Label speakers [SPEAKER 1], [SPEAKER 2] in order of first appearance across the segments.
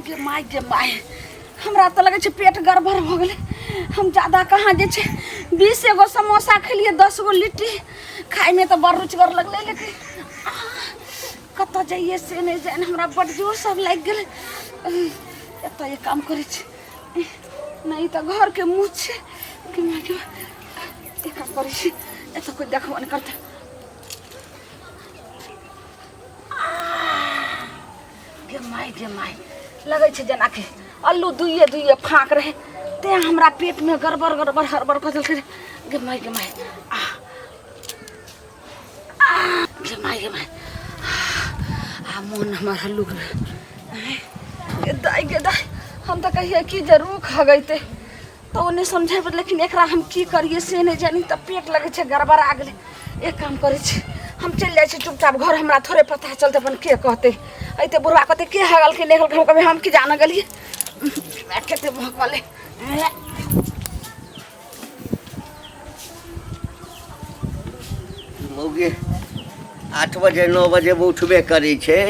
[SPEAKER 1] गे माय गे माय, हमरा तऽ लगै छै पेट गड़बड़ भऽ गेलै। हम ज्यादा कहाँ जे छै 20 एगो समोसा खेलियै, 10 गो लिट्टी खायमे तऽ बड़ रुचगर लगलै, लेकिन कतऽ जाइए से नहि जानि, हमरा बड्ड जोर सब लागि गेलै। एतऽ एक काम करै छी, नहि तऽ घरके मुँह छै कि माय गे, एक काम करै छी, एतऽ कोइ देखबो नहि करतै। गे माय गे माय, लगै छै जेनाकि अल्लू दुइए दुइए फाँक रहै, तेँ हमरा पेटमे गड़बड़ गड़बड़ हड़बड़ कऽ देलकै। गे माय गे माय, आ गे माय गे माय, आ मोन हमर हल्लुक गे दाइ गे दाइ। हम तऽ कहियै कि जे रुख हगैते तऽ ओ नहि समझेबै, लेकिन एकरा हम की करियै से नहि जानी। तऽ पेट लगै छै गड़बड़ा गेलै। एक काम करै छी, हम चलि जाइ छी चुपचाप घर, हमरा थोड़े पता चलतै अपन के कहतै। अइते बुढ़वा कहतै के हगलकै नहि हगलकै, हम कहबै हम की जान गेलियै। कते भकलै।
[SPEAKER 2] मौगी 8 बजे 9 बजे उठबे करै छै।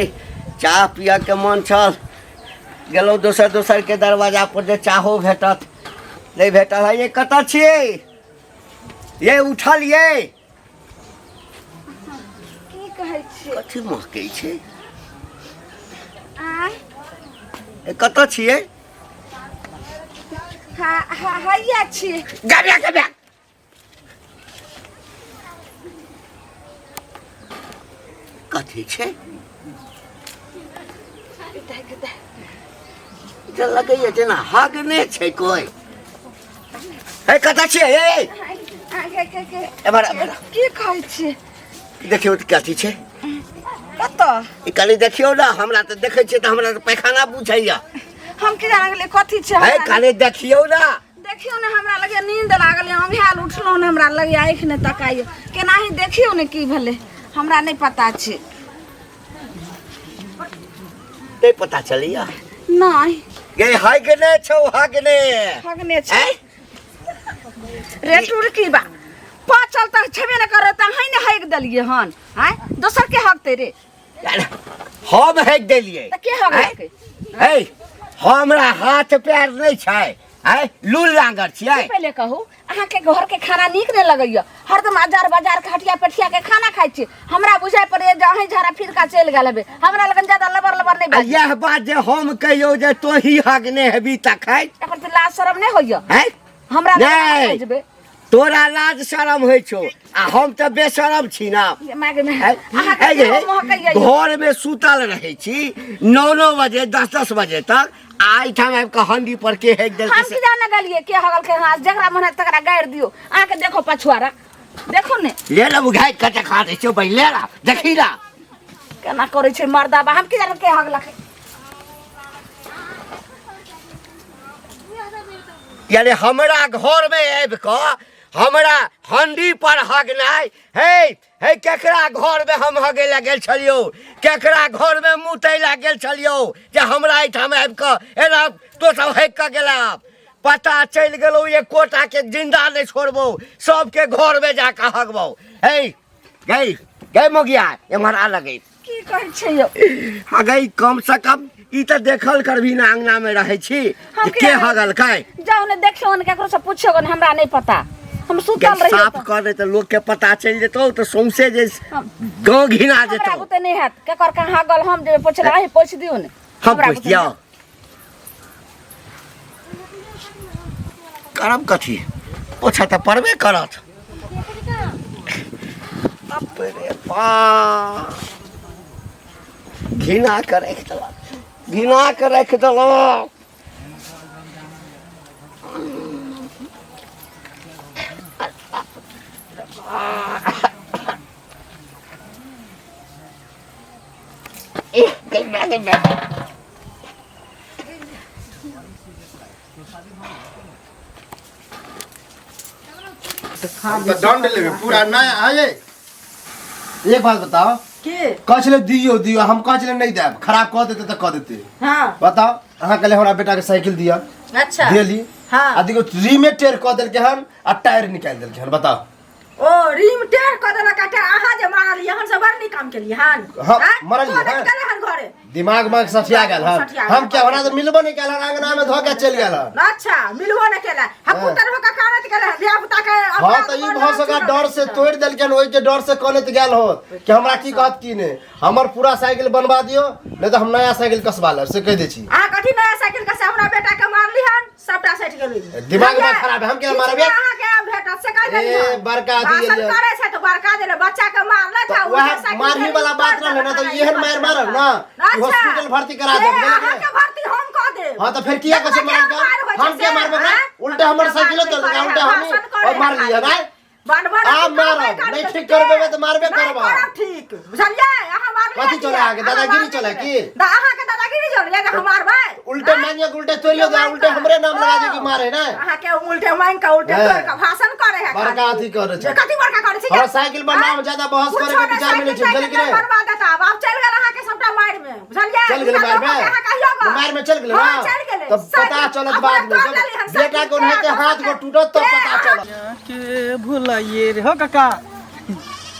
[SPEAKER 2] चाह पियके मन छल, गेलहुँ दोसर दोसरके दरवाजा पर जे चाहो भेटत, नहि भेटल। है ये कतऽ छियै ये? उठल ये?
[SPEAKER 1] की कहै छियै?
[SPEAKER 2] कथी महकै छै?
[SPEAKER 1] आँय?
[SPEAKER 2] ए, कतऽ छियै?
[SPEAKER 1] हाँ हाँ, हैया छियै।
[SPEAKER 2] गबे गबे कथी छै? जे लगैए जेना हगने छै कोइ। हे, कतऽ छियै? ए, एम्हर एम्हर।
[SPEAKER 1] की कहै छियै?
[SPEAKER 2] देखियौ तऽ कथी छै।
[SPEAKER 1] कतऽ?
[SPEAKER 2] ई कनि देखियौ ने, हमरा तऽ देखै छियै तऽ हमरा तऽ पैखाना बुझैया।
[SPEAKER 1] हम की जाने गेलियै कथी छै।
[SPEAKER 2] हे, कनि देखियौ ने।
[SPEAKER 1] देखियौ ने, हमरा लगे नींद लागल यऽ, हम हाल उठलहुँ ने, हमरा लगे आँखि नहि तकाइए केनाही। देखियौ ने की भेलै, हमरा नहि पता छै।
[SPEAKER 2] नहि पता चलैया?
[SPEAKER 1] नहि।
[SPEAKER 2] गे, हगने छौ, हगने।
[SPEAKER 1] हगने छै?
[SPEAKER 2] आँय?
[SPEAKER 1] रे टुरकी बा, पाचल तऽ छेबे ने करे तऽ अहीं ने हगि देलियै हन। आँय, दोसर के हगतै रे?
[SPEAKER 2] अरे, हम हगि देलियै?
[SPEAKER 1] तऽ के हगलकै?
[SPEAKER 2] हे, हमरा हाथ पैर नहि छै? आँय, लूल लांगर छियै?
[SPEAKER 1] पहिले कहू, अहाँके घर के खाना नीक नहि लगैया? हरदम अजार बाजार के हटिया पेठिया के खाना खाइ छी। हमरा बुझाइ पड़ैया जे अहीं झाड़ा फिरका चलि गेल हेबै। हमरा लगन ज्यादा लबर लबर नहि
[SPEAKER 2] आ
[SPEAKER 1] बाजू।
[SPEAKER 2] यह बात जे हम कहियौ जे तोही हगने हेबी तखन?
[SPEAKER 1] एकर तऽ लाज शरम नहि होइया?
[SPEAKER 2] आँय?
[SPEAKER 1] हमरा लगन अहाँ
[SPEAKER 2] नहि।
[SPEAKER 1] बजबै।
[SPEAKER 2] तोरा लाज शरम होइ छौ आ हम तऽ बेशरम छी ना।
[SPEAKER 1] माय गे माय,
[SPEAKER 2] आँय?
[SPEAKER 1] अहाँके
[SPEAKER 2] आँय गे,
[SPEAKER 1] सेहो महकैया यौ।
[SPEAKER 2] घर में सुतल रहै छी 9-9 बजे 10-10 बजे तक, आ एहिठाम आबि कऽ हंडी पर के हेक देलकै
[SPEAKER 1] हम की जाने गेलियै के हगलकै। हँ, जकरा मन है तकरा गारि दियौ। अहाँके देखो पछुआरा देखो ने।
[SPEAKER 2] ले ला, उघाइ कऽ देखा दै छियौ भाइ, ले ला, देखी ला।
[SPEAKER 1] केना करै छै मर्दाबा। हम की जाने के हगलकै।
[SPEAKER 2] यानी हमरा घर में आबि कऽ हमरा हंडी पर हगनाइ। हे हे, केकरा घर में हम हगे लए गेल छलियौ? केकरा घर में मुतै लए गेल छलियौ जे हमरा एहिठाम आबि कऽ एना तो सब हगि कऽ गेला? पता चलि गेलौ, एकोटा के जिंदा नहि छोड़बौ, सबके घर में जाकऽ हगबौ। हे गई गई मोगिया, एम्हर आ लगै।
[SPEAKER 1] की कहै छै यौ?
[SPEAKER 2] हँ गई, कम से कम ई तऽ देखल करबी ने, अंगना में रहै छी
[SPEAKER 1] हम
[SPEAKER 2] जे
[SPEAKER 1] के
[SPEAKER 2] के हगलकै।
[SPEAKER 1] जाउ ने देखियौ ने, केकरो से पूछियौ ने, हमरा नहि पता, हम सुतल रहियै।
[SPEAKER 2] साफ कर दे तऽ लोक के पता चलि जेतौ तऽ सौंसे जे
[SPEAKER 1] हम-
[SPEAKER 2] गाँव घिना
[SPEAKER 1] हमरा
[SPEAKER 2] जेतौ।
[SPEAKER 1] बुते नहि हैत। केकर कहाँ गल हम जेबै पूछै लए? अहीं पूछि दियौ ने।
[SPEAKER 2] हम
[SPEAKER 1] हमरा
[SPEAKER 2] पूछि
[SPEAKER 1] बुते
[SPEAKER 2] दियौ? करब कथी, पोछा तऽ पड़बे करत। बाप रे बाप, घिना के राखि देलक, घिना के राखि देलक।
[SPEAKER 3] हम तऽ दंड लेबै पूरा नया आये। एक बात बताओ।
[SPEAKER 4] के?
[SPEAKER 3] कहै छलै दियौ दियौ, हम कहै छलै नहि देब, खराब कऽ देतै तऽ कऽ देतै। बताओ, अहाँ कहले हमरा बेटाके साइकिल दिअ। देली। आ देखियौ, रिमे टेढ़ कऽ देलकै हन आ टायर निकालि देलकै हन, बताओ।
[SPEAKER 4] ओ रिम टेढ़ कऽ देलक आ अहाँ जे मारलियै हन से बड़ नीक काम केलियै हन।
[SPEAKER 3] हाँ,
[SPEAKER 4] आँय?
[SPEAKER 3] मारलियै
[SPEAKER 4] कऽ
[SPEAKER 3] हन।
[SPEAKER 4] देलकै हन घरे।
[SPEAKER 3] दिमाग माग सठिया गेल हन।
[SPEAKER 4] सठिया
[SPEAKER 3] हम
[SPEAKER 4] गेल।
[SPEAKER 3] क्या हमरा तऽ मिलबो नहि कयल हन, अंगना में धऽ के चलि गेल हन।
[SPEAKER 4] अच्छा, मिलबो नहि केला। हम
[SPEAKER 3] हाँ।
[SPEAKER 4] पुतर हो के कानत गेलै हन, धिया पुता के।
[SPEAKER 3] हाँ, तऽ ई भऽ सका डर से तोड़ि देलकनि, ओहि के डर से कनैत गेल होत कि हमरा की कहत की नहि। हमर पूरा साइकिल बनवा दियौ, नहि तऽ हम नया साइकिल कसबा लेब, से कहि दै छी।
[SPEAKER 4] अहाँ कथी नया साइकिल कसे? हमरा बेटा के मारली हन, सबटा सटि गेलै।
[SPEAKER 3] दिमाग में खराब है, हम केना मारबै?
[SPEAKER 4] किछु अहाँके आब भेटत से कहि देली।
[SPEAKER 3] ए,
[SPEAKER 4] हन।
[SPEAKER 3] बड़का अथी
[SPEAKER 4] भाषण
[SPEAKER 3] एलियै।
[SPEAKER 4] करै छै तऽ बड़का देले बच्चा के मारलक।
[SPEAKER 3] तऽ
[SPEAKER 4] आ
[SPEAKER 3] वएह
[SPEAKER 4] उहे साइकिल
[SPEAKER 3] मारही वाला बात रहलै ने, तऽ एहन मारि मारब ने कि
[SPEAKER 4] अच्छा।
[SPEAKER 3] हॉस्पिटल भर्ती करा देब,
[SPEAKER 4] ए,
[SPEAKER 3] बुझलियै?
[SPEAKER 4] अहाँके भर्ती हम कऽ देब।
[SPEAKER 3] हाँ, तऽ फेर किया कहै छै
[SPEAKER 4] देखबै केहन
[SPEAKER 3] मारल?
[SPEAKER 4] मारि होइ छै
[SPEAKER 3] हम किया
[SPEAKER 4] से,
[SPEAKER 3] मारबै ओकरा?
[SPEAKER 4] आँय?
[SPEAKER 3] उल्टे हमर साइकिलो तोड़ि देलकै, उल्टे हमही
[SPEAKER 4] भाषण करै
[SPEAKER 3] और मारलियै
[SPEAKER 4] है।
[SPEAKER 3] नहि।
[SPEAKER 4] बनबऽ
[SPEAKER 3] आब मारब, नहि ठीक करबेबै तऽ मारबे
[SPEAKER 4] नहि
[SPEAKER 3] करब।
[SPEAKER 4] करब ठीक, बुझलियै? अहाँ मारलियै
[SPEAKER 3] कथी चलै अहाँके?
[SPEAKER 4] अहाँ
[SPEAKER 3] दादागिरी
[SPEAKER 4] मारलियै।
[SPEAKER 3] चलै की?
[SPEAKER 4] अहाँके दादागिरी चलै जे हम मारबै?
[SPEAKER 3] उल्टे मांगिए के उल्टे तोड़ियो दे, उल्टे हमरे नाम लगा दे कि मारे ना।
[SPEAKER 4] अहाँके उल्टे मांगि के उल्टे
[SPEAKER 3] हैं।
[SPEAKER 4] तोड़ि के भाषण करे है।
[SPEAKER 3] बड़का
[SPEAKER 4] खाली।
[SPEAKER 3] अथी करै छै।
[SPEAKER 4] जे कथी बड़का करै छै?
[SPEAKER 3] हमरा साइकिल पर नाम ज्यादा बहस
[SPEAKER 4] कुछो
[SPEAKER 3] करे के
[SPEAKER 4] नहि,
[SPEAKER 3] विचार में नहि छै,
[SPEAKER 4] साइकिल
[SPEAKER 3] बुझलियै कि नहि?
[SPEAKER 4] बनवा देता। आब चलि गेल अहाँके सबटा मारि में, बुझलियै?
[SPEAKER 3] चलि गेलै मारि में?
[SPEAKER 4] अहाँ कहियौ गऽ।
[SPEAKER 3] मारि में चलि गेलै
[SPEAKER 4] हाँ,
[SPEAKER 3] ना?
[SPEAKER 4] चलि गेलै।
[SPEAKER 3] तब पता
[SPEAKER 4] साइकिल
[SPEAKER 3] चलत
[SPEAKER 4] अपने
[SPEAKER 3] बाद में,
[SPEAKER 4] तोड़
[SPEAKER 3] जब
[SPEAKER 4] लेली हन
[SPEAKER 3] बेटा के
[SPEAKER 4] साइकिल
[SPEAKER 3] ओनाहिते
[SPEAKER 4] के,
[SPEAKER 3] हाथ गो टूटत तब
[SPEAKER 4] ए,
[SPEAKER 3] पता चलत।
[SPEAKER 5] के भुलाइए रे हो काका,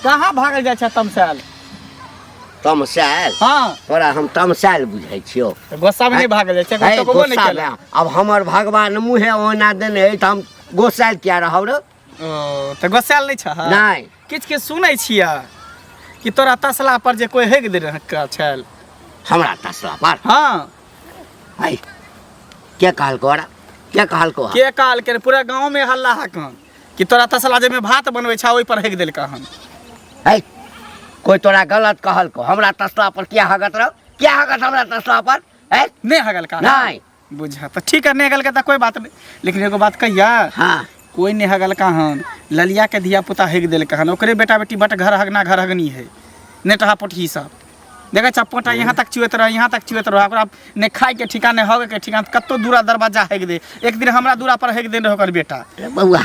[SPEAKER 5] कहाँ भागल जाइ छै तमसायल?
[SPEAKER 2] तमसायल?
[SPEAKER 5] हाँ।
[SPEAKER 2] तोरा हम तमसायल बुझै छियौ?
[SPEAKER 5] तऽ गुस्सा में नहि भागल जाइ छै,
[SPEAKER 2] है,
[SPEAKER 5] टोकबो नहि
[SPEAKER 2] गुस्सा
[SPEAKER 5] केलक।
[SPEAKER 2] में। आब हमर भगवान मुँहे ओना देने अछि तऽ हम गोसायल किया रहब रे?
[SPEAKER 5] ओ तऽ गुस्सायल नहि छह?
[SPEAKER 2] नहि।
[SPEAKER 5] किछु किछु सुनै छियै कि तोरा तसला पर जे कोइ हेग दे रहल छल।
[SPEAKER 2] हमरा तसला पर?
[SPEAKER 5] हाँ।
[SPEAKER 2] है, के कहलको रे? के कहलको?
[SPEAKER 5] के कहलकै रे? पूरा गाँव में हल्ला हकन कि तोरा तसला जाहिमे भात बनबै छह ओहि पर हेग देलकै हन।
[SPEAKER 2] है, कोइ तोरा गलत कहलको। हमरा तसला पर किया हगत रह? किया हगत हमरा तसला पर? है?
[SPEAKER 5] नहि हगलका?
[SPEAKER 2] नहि।
[SPEAKER 5] बुझा तऽ ठीक है, नहि हगलकै तऽ कोइ बात नहि, लेकिन एगो बात कहिया।
[SPEAKER 2] हाँ।
[SPEAKER 5] कोइ नहि हगलका हन, ललिया के धिया पुता हेग देलकै हन। ओकरे बेटा बेटी बट घर हगना घर हगनी है, नेटहा पोटही सब देखै छ, पोटा यहाँ तक चुएत रह, यहाँ तक चुएत रह, ओकरा ने खाय के ठिकाना ने हगे के ठिकाना, कत्तो दूरा दरवाजा हेग दे। एक दिन हमरा दूरा पर हेग देने रहे ओकर बेटा।
[SPEAKER 2] अरे बौआ,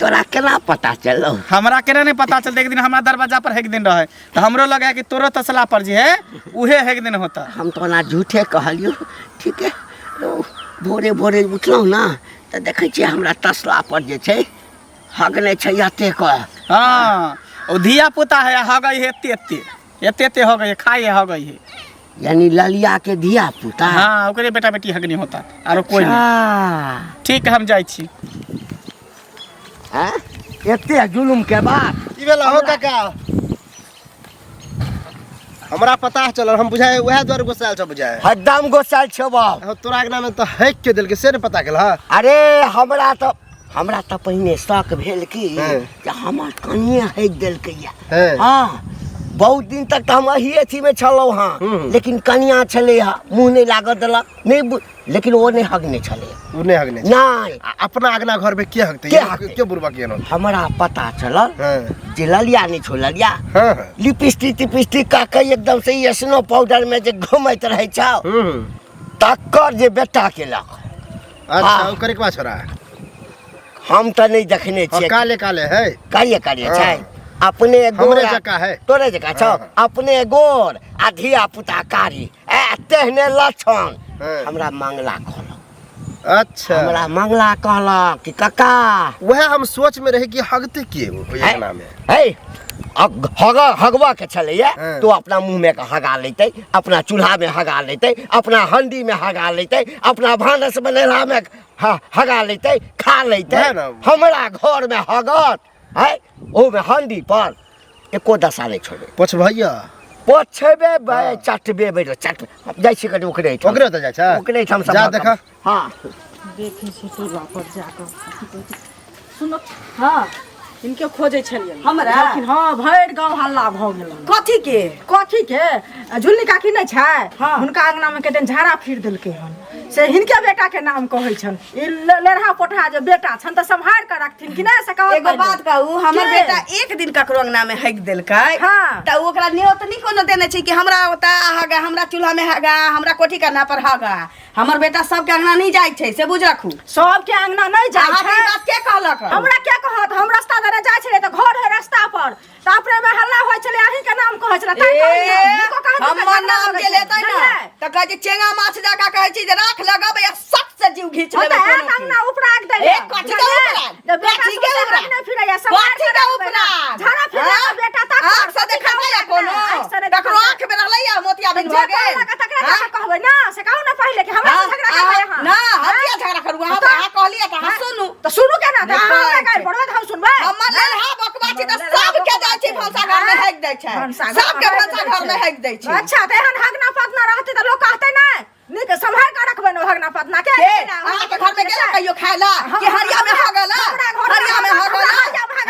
[SPEAKER 2] तोरा केना पता चललो?
[SPEAKER 5] हमरा केना नहीं पता चलते? एक दिन हमरा दरवाजा पर हेग दिन रहे तऽ हमरो लगे कि तोरो तसला पर जे है उहे हेग दिन होता।
[SPEAKER 2] हम तो ओना झूठे कहलियो, ठीक है। रौ, भोरे भोरे उठलहुँ ना तऽ देखै छियै हमरा तसला पर जे छै हगने छै एतेक।
[SPEAKER 5] हाँ, ओ धिया पुता है, हगै है एते एते एते एते हगै है, खाइ है, हगै है।
[SPEAKER 2] यानी ललिया के धिया पुता?
[SPEAKER 5] हाँ, ओकरे बेटा बेटी हगनी होता, आरो कोई नहीं।
[SPEAKER 2] अच्छा।
[SPEAKER 5] ठीक है, हम जाइ छी।
[SPEAKER 2] हैं? एते जुलुम के बाद
[SPEAKER 3] की भेल हो काका? हमरा पता चलल, हम बुझाय वएह दुआरे गोसायल छ बुझाय।
[SPEAKER 2] हरदम गोसायल छौ बाप।
[SPEAKER 3] हाँ, तोरा अंगना में तऽ हैक के देलकै से ने पता गेल। हाँ।
[SPEAKER 2] अरे हमरा तऽ पहिने शक भेल कि
[SPEAKER 3] हाँ।
[SPEAKER 2] जे हमर कनिए हैक देलकै या।
[SPEAKER 3] हाँ।
[SPEAKER 2] हाँ, बहुत दिन तक तऽ हम एही अथी में छलहुँ हँ,
[SPEAKER 3] हम्म।
[SPEAKER 2] लेकिन कनिया छलै हँ, मुँह नहि लागऽ देलक नहि, लेकिन ओ नहि हगने छलै।
[SPEAKER 3] ओ नहि हगने छलै?
[SPEAKER 2] नहि।
[SPEAKER 3] आ अपना अंगना घर में के हगतै?
[SPEAKER 2] के हगतै?
[SPEAKER 3] के बुढ़बा के एना?
[SPEAKER 2] हमरा पता चलल
[SPEAKER 3] हाँ।
[SPEAKER 2] जे ललिया नहि छौ ललिया,
[SPEAKER 3] हाँ, हाँ।
[SPEAKER 2] लिपस्टिक तिपस्टिक कऽ के एकदम से ई स्नो पाउडर में जे घुमैत रहै छौ,
[SPEAKER 3] हम्म।
[SPEAKER 2] तकर जे बेटा केलक।
[SPEAKER 3] अच्छा।
[SPEAKER 2] हाँ।
[SPEAKER 3] ओ करे के छोरा?
[SPEAKER 2] हम तऽ नहि देखने
[SPEAKER 3] हाँ,
[SPEAKER 2] छियै।
[SPEAKER 3] काले काले है।
[SPEAKER 2] कारिये कारिये
[SPEAKER 3] हाँ।
[SPEAKER 2] छै, अपने
[SPEAKER 3] हमरे
[SPEAKER 2] गोर
[SPEAKER 3] जकाँ है।
[SPEAKER 2] तोरे जकाँ छौ।
[SPEAKER 3] हाँ।
[SPEAKER 2] अपने गोर आ धिया पुता कारी, ए तेहने लक्षण।
[SPEAKER 3] हाँ।
[SPEAKER 2] हमरा मंगला कहलक।
[SPEAKER 3] अच्छा।
[SPEAKER 2] हमरा मंगला कहलक कि काका,
[SPEAKER 3] वएह हम सोच में रहे कि हगते के ओहि अंगना में।
[SPEAKER 2] हे, हग हगवा के छलैया।
[SPEAKER 3] हाँ।
[SPEAKER 2] तो अपना मुंह में के हगा लेतै, अपना चूल्हा में हगा लेतै, अपना हंडी में हगा लेतै, अपना भानस बनेला में हगा लेतै, खा लेतै।
[SPEAKER 3] वएह ने।
[SPEAKER 2] हमरा घर में हगत है, ओहमे हंडी पर एको दशा नहि छोड़बै।
[SPEAKER 3] पोछबैया?
[SPEAKER 2] पोछबे बे, चटबे बे, चट जाइ छी कनि ओकरे एहिठाम।
[SPEAKER 3] ओकरे ओतऽ जाइ छै?
[SPEAKER 2] ओकरे एहिठाम
[SPEAKER 3] जा
[SPEAKER 2] सब।
[SPEAKER 3] देखा।
[SPEAKER 2] हाँ।
[SPEAKER 1] देखै छी टोला पर जाकऽ।
[SPEAKER 4] सुनो।
[SPEAKER 1] हाँ।
[SPEAKER 4] इनके खोजै छलियै।
[SPEAKER 1] हमरा?
[SPEAKER 4] लेकिन हाँ, भरि गाँव हल्ला भऽ गेल।
[SPEAKER 1] कथी के?
[SPEAKER 4] कथी के? आ झुलनी काकी नहि छै?
[SPEAKER 1] हाँ।
[SPEAKER 4] हुनका अंगना में कतेक झाड़ा फिर देलकै हन, से हिनके बेटा के नाम कहै छन। ई लेढ़ा पोठहा जे बेटा छन तऽ सम्हारि कऽ रखथिन कि नहि से कहत
[SPEAKER 6] एगो
[SPEAKER 4] पहिले।
[SPEAKER 6] बात कहू, हमर
[SPEAKER 4] के?
[SPEAKER 6] बेटा एक दिन ककरो अंगना में हगि देलकै
[SPEAKER 4] हाँ।
[SPEAKER 6] तऽ ओकरा न्योत नहि कोनो देने छै कि हमरा ओतऽ हगा, हमरा चूल्हा में हगा, हमरा कोठी कन्हा पर हगा। हमर बेटा सबके अंगना नहीं जाइ छै, से बुझ रखू।
[SPEAKER 4] सबके अंगना नहि जाइ
[SPEAKER 6] अहाँके
[SPEAKER 4] छै।
[SPEAKER 6] ई बात के कहलक?
[SPEAKER 4] हमरा के कहत? हम रास्ता दने जाइ छलियै तऽ घर है रास्ता पर, तऽ अपने में हल्ला होइ छलै, अहीं के नाम कहै छलै, तैं कहली हम। नीको कहै छलै,
[SPEAKER 6] हमर
[SPEAKER 4] झगड़ा
[SPEAKER 6] नाम
[SPEAKER 4] लगै
[SPEAKER 6] जे
[SPEAKER 4] छै।
[SPEAKER 6] लेतै ने
[SPEAKER 4] बुझलियै?
[SPEAKER 6] तऽ कहै छै चेंगा माछ जकाँ कहै छै जे राख लगबै आ सट से से जीव घीच
[SPEAKER 4] हम
[SPEAKER 6] लेबै
[SPEAKER 4] तऽ
[SPEAKER 6] कोनो
[SPEAKER 4] एक
[SPEAKER 6] के।
[SPEAKER 4] अंगना उपराग दै
[SPEAKER 6] ए, कथी के उपराग?
[SPEAKER 4] बेटा
[SPEAKER 6] कथी के
[SPEAKER 4] सोचे
[SPEAKER 6] उपराग?
[SPEAKER 4] हक नहि फिरैया सम्हार
[SPEAKER 6] कथी
[SPEAKER 4] के
[SPEAKER 6] के
[SPEAKER 4] रखबै ना।
[SPEAKER 6] उपराग?
[SPEAKER 4] झाड़ा फिरला
[SPEAKER 6] हाँ?
[SPEAKER 4] के बेटा तक
[SPEAKER 6] आँख से देखल या कोनो ककरो आँख में रहलै या मोतियाबिंद
[SPEAKER 4] जे
[SPEAKER 6] भऽ गेल
[SPEAKER 4] कहलक तकरा
[SPEAKER 6] हाँ?
[SPEAKER 4] तऽ कहबै ना से कहू ना पहिले कि हमरा से झगड़ा करबै अहाँ
[SPEAKER 6] ना हम किया झगड़ा करू अहाँ
[SPEAKER 4] तऽ-
[SPEAKER 6] अहाँ कहलियै तऽ अहाँ सुनू
[SPEAKER 4] तऽ सुनू केना तऽ
[SPEAKER 6] नहि
[SPEAKER 4] अहाँ हमरा
[SPEAKER 6] कहै
[SPEAKER 4] गारि
[SPEAKER 6] छै।
[SPEAKER 4] पढ़बै तऽ हम सुनबै
[SPEAKER 6] हमर लेलहा बकवा छी तऽ सबके जाइ छी भनसा घर में हेक दै छै सबके भनसा घर में हेक दै छै
[SPEAKER 4] अच्छा तऽ एहन हगना पतना रहतै तऽ लोक कहतै नहि नीक सम्हार कऽ रखबै ने हगना पतना के
[SPEAKER 6] के अहाँके घर में गेला कहियो खाय ला कि हरिया में हगला हरिया में हगला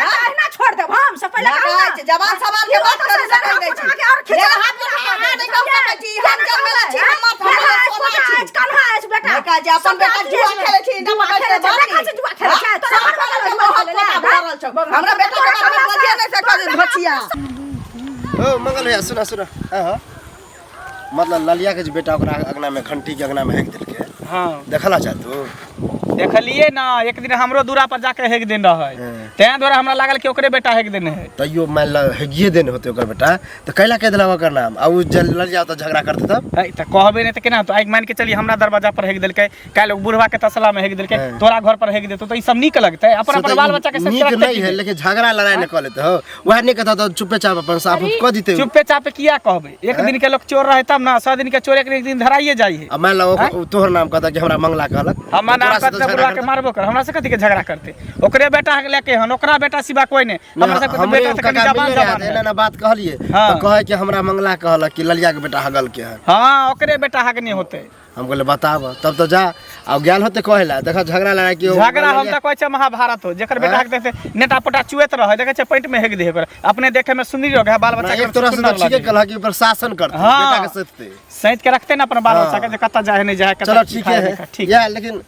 [SPEAKER 4] अहिना छोड़ देब हम से पहिले
[SPEAKER 6] ना
[SPEAKER 4] कहू
[SPEAKER 6] कहै छै जवान सवाल के बात करू से कहि दै छी
[SPEAKER 4] और खिचा
[SPEAKER 6] लेलहा पोठहा अहाँ नहि कहि सकै छी हम जन्मेले छी हमर हमर सोना छी
[SPEAKER 4] कन्हा अछि बेटा
[SPEAKER 6] नहि कहै छै अपन बेटा जुआ खेलै छी ना
[SPEAKER 4] जुआ
[SPEAKER 6] पकड़
[SPEAKER 4] खेलै
[SPEAKER 6] के
[SPEAKER 4] छै देखै छै जुआ खेलै छै तोरा
[SPEAKER 6] सब
[SPEAKER 4] घर वाला
[SPEAKER 6] खेलै छै
[SPEAKER 4] जुआ
[SPEAKER 6] बहुत
[SPEAKER 4] खेलै
[SPEAKER 6] पोता
[SPEAKER 4] छै
[SPEAKER 6] भरल छौ हमरा बेटा के बारे में बजिए नहि सकै छै घोचिया
[SPEAKER 3] ओ मंगल भैया सुना सुना हाँ हाँ मतलब ललिया के जे बेटा ओकरा अंगना में घंटी के अंगना में हेक देलकै
[SPEAKER 5] हाँ
[SPEAKER 3] देखला जा तू
[SPEAKER 5] देखलिए ना एक दिन हमरो दूरा पर जाके हेक दिन रहे
[SPEAKER 3] हाँ।
[SPEAKER 5] तें द्वारा हमरा लागल कि ओकरे बेटा हेक देने है
[SPEAKER 3] तैयो मान ल हेगिए देने होते ओकर बेटा तऽ कैला कहि देलक ओकर नाम आ उ ललिया ओतऽ झगड़ा करते तब
[SPEAKER 5] है, तऽ कहबे नहि तऽ केना होतौ आइ मान के चली हमरा दरवाजा पर हेक देलकै काल्हि ओ बुढ़वा के तसला में हेक देलकै
[SPEAKER 3] हाँ।
[SPEAKER 5] तोरा घर पर हेक देतौ तऽ ई सब नीक लगतै अपन
[SPEAKER 3] से
[SPEAKER 5] अपन
[SPEAKER 3] तऽ
[SPEAKER 5] बाल
[SPEAKER 3] ई
[SPEAKER 5] बच्चा के
[SPEAKER 3] नीक नहीं है लेकिन झगड़ा लड़ाई नहीं कऽ लेते हो वएह नहीं कहता तऽ चुपे चाप अपन साफ उफ कऽ दिते
[SPEAKER 5] चुपे चापे किया कहबै एक दिन के लोग चोर रहे तब ना 100 दिन के चोर एक दिन धराइए जाइ है
[SPEAKER 3] आ मान लो तोहर नाम कहता कि हमरा मंगला कहलक
[SPEAKER 5] हमर
[SPEAKER 3] तऽ
[SPEAKER 5] नाम
[SPEAKER 3] तोरा से
[SPEAKER 5] कहते
[SPEAKER 3] तऽ झगड़ा
[SPEAKER 5] बुढ़वा के
[SPEAKER 3] करतै।
[SPEAKER 5] मारबो कर हमरा से कथी के झगड़ा करते ओकरे बेटा के लेके हन ओकरा बेटा सिवा कोई नहीं हमरा सबके तऽ
[SPEAKER 3] हमरे
[SPEAKER 5] बेटा तऽ कनी
[SPEAKER 3] काका
[SPEAKER 5] जवान
[SPEAKER 3] मिलले
[SPEAKER 5] जवान
[SPEAKER 3] रहै,
[SPEAKER 5] है
[SPEAKER 3] एना एना बात कहलिए
[SPEAKER 5] हाँ।
[SPEAKER 3] तऽ कहै कि हमरा मंगला कहलक कि ललिया के बेटा हगल के है
[SPEAKER 5] हाँ ओकरे बेटा हक नहीं होते
[SPEAKER 3] हम कहले बताब तब तो जा आ गेल होते कहे ला देखा झगड़ा लड़ाई के
[SPEAKER 5] झगड़ा हम तऽ कहै छै महाभारत हो जेकर बेटा हक देखते नेटा पोटा चुएत रहे देखै छै पैंट में हेक दे ओकरा अपने देखे में सुंदरी रहे बाल बच्चा
[SPEAKER 3] एक तरह से
[SPEAKER 5] सुंदर
[SPEAKER 3] तो ठीके
[SPEAKER 5] लगे
[SPEAKER 3] कहलक कि प्रशासन करते
[SPEAKER 5] हाँ।
[SPEAKER 3] बेटा के सचते
[SPEAKER 5] सैत के रखते ना अपन बाल
[SPEAKER 3] हाँ।
[SPEAKER 5] बच्चा के जे कतऽ जाए नहीं जाए कतऽ
[SPEAKER 3] चलो
[SPEAKER 5] की
[SPEAKER 3] ठीक
[SPEAKER 5] खाए
[SPEAKER 3] है
[SPEAKER 5] नहीं खाए। ठीक
[SPEAKER 3] या लेकिन